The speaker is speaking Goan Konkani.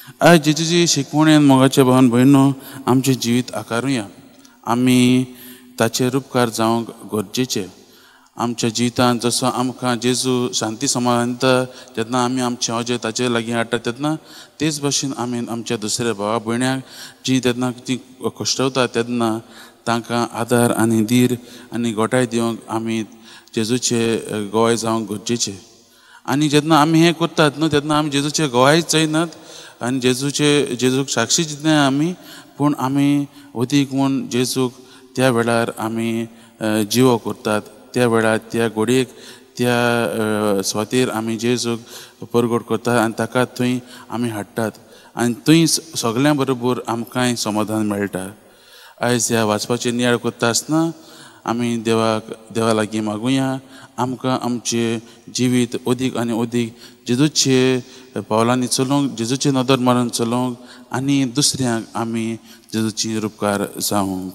आयज जेजूची शिकवणेन मोगाचे भावन भयणो आमचें जिवीत आकारुया. आमी ताचे रुपकार जावंक गरजेचे. आमच्या जिवितांत जसो आमकां जेजू शांती समाधान दिता तेन्ना आमी आमचें अजय ताचे लागीं हाडटा तेन्ना तेच भाशेन आमी आमच्या दुसऱ्या भावा भयण्यांक जीं तेन्ना तीं कश्टवता तेन्ना तांकां आदार आनी धीर आनी गोठाय दिवंक आमी जेजूचे गोवाय जावंक गरजेचे. आनी जेन्ना आमी हें करतात न्हू तेन्ना आमी जेजूचे गोवायच जायनात आनी जेजूचे जेजूक साक्षी दितना आमी, पूण आमी अदीक म्हूण जेजूक त्या वेळार आमी जिवो करतात. त्या वेळार त्या घडयेक त्या सुवातेर आमी जेजूक परगट करतात आनी ताका थंय आमी हाडटात आनी थंय सगळ्यां बरोबर आमकांय समाधान मेळटा. आयज ह्या वाचपाचेर नियाळ करता आसतना आमी देवाक देवा लागीं मागुया आमकां आमचें जिवीत अदीक आनी अदीक जेजूचे पावलांनी चलोवंक, जेजूचे नदर मारून चलोवंक आनी दुसऱ्यांक आमी जेजूची रुपकार जावंक.